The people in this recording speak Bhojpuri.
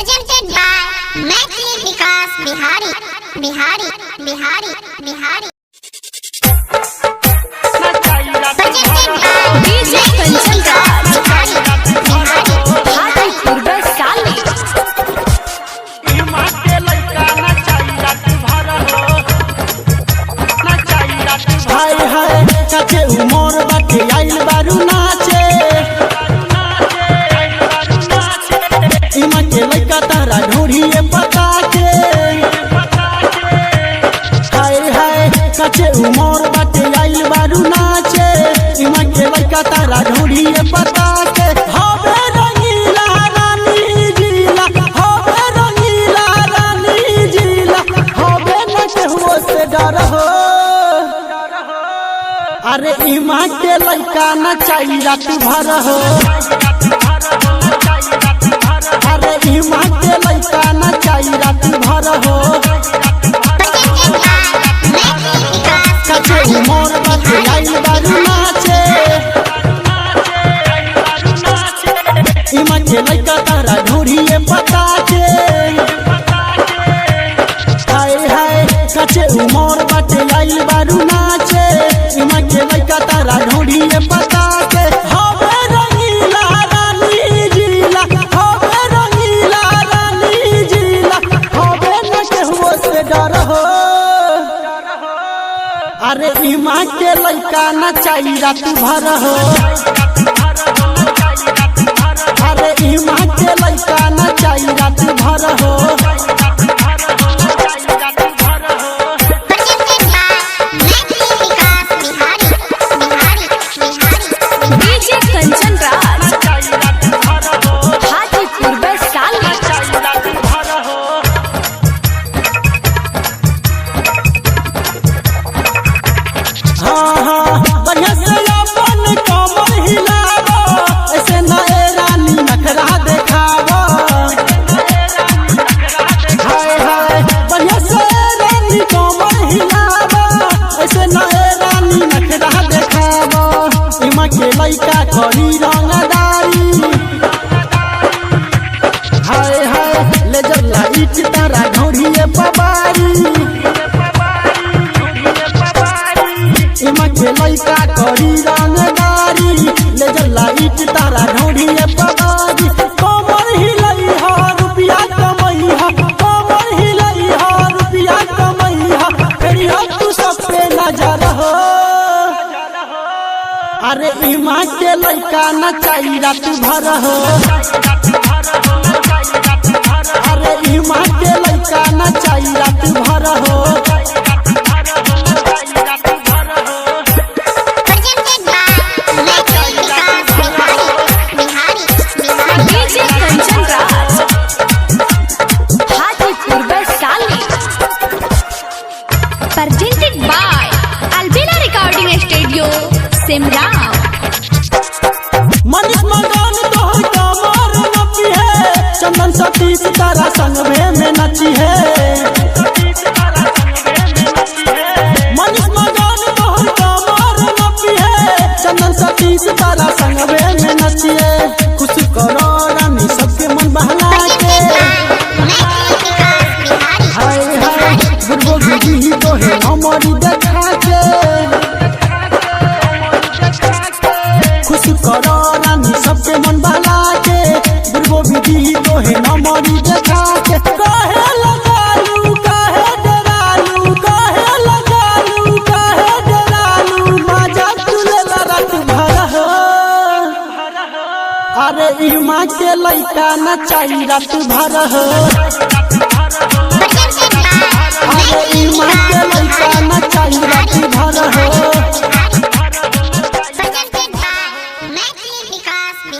Presented by Maithili Vikas Bihari Bihari Bihari Bihari. Presented by DJ Maithili Kanchan Vikas Raj. Bihari Bihari. Hajipur Vaishali. हाय हाय चाचे उमर बाटे आइल बारू नाचे। इमा के लइका तारा ढोरिए पता के। हाय हाय चाचे उमर बाटे आइल बारू नाचे। इमा के लइका तारा ढोरिए पता के। हवे रंगीला रानी जिला, हवे रंगीला रानी जिला, हवे न केहुओ से डर हो। अरे इमा के लइका नचाई रात भर हो। अरे इमा के लइका नचाई रात भर हो। Presented by Maithili Vikas कचे Bihari उमर बाटे आइल बारू नाचे। इमा के लइका तारा ढोरिए पता के। हाय हाय कचे उमर बाटे आइल बारू नाचे। इमा के लइका तारा ढोरिए पता के। हवे रंगीला रानी जिला, हवे रंगीला रानी जिला, हवे न केहुओ से डर हो। अरे इमा के लइका नचाई रात भर हो। अरे इमा के लइका नचाई रात भर हो। Presented by Maithili Vikas Bihari Bihari Bihari. DJ Kanchan Raj. Hajipur Vaishali. हाँ हाँ बढ़िया से अपन कमर हिलावो, ऐसे न ए रानी नखरा देखावो। हाय हाय बढ़िया से रानी कमर हिलावो, ऐसे न ए रानी नखरा देखावो। इमा के लइका करी रंगदारी। हाय हाय लेजर लाइट तारा ढोरिए पबारी। इमा के लइका करी रंगदारी, लेजर लाइट तारा ढोरिए पबारी। कमर हिलई हा रुपिया कमई हा, कमर हिलई हा रुपिया कमई हा, फेरी हा तू सब पे नजर हो। अरे इमा के लइका नचाई रात भर हो। अरे इमा के लइका नचाई रात भर हो। Presented by Maithili Vikas Bihari Bihari Bihari. DJ Kanchan Raj. Hajipur Vaishali. Presented by Albela recording studio Simra. Manish Magan तोहर कमर नपी है, चंदन सतीश तारा संग में नची है। मनीष मगन तोहर कमर नपी है, चंदन सतीश तारा संग में नची है। खुश करो रानी सबके मन बहला के। Presented by Maithili Vikas Bihari हाय हाय बिहारी। बुढ़बो दीदी तोहे हमारी देखा के। खुश करो रानी सबके मन बहला के, बुढ़बो दीदी तोहे हमारी देखा के। काहे लगालू काहे डरालू, काहे लगालू काहे डरालू, मजा तू लेला रात भर हो। अरे इमा के लइका नचाई रात भर हो। Presented by अरे Maithili इमा के Vikas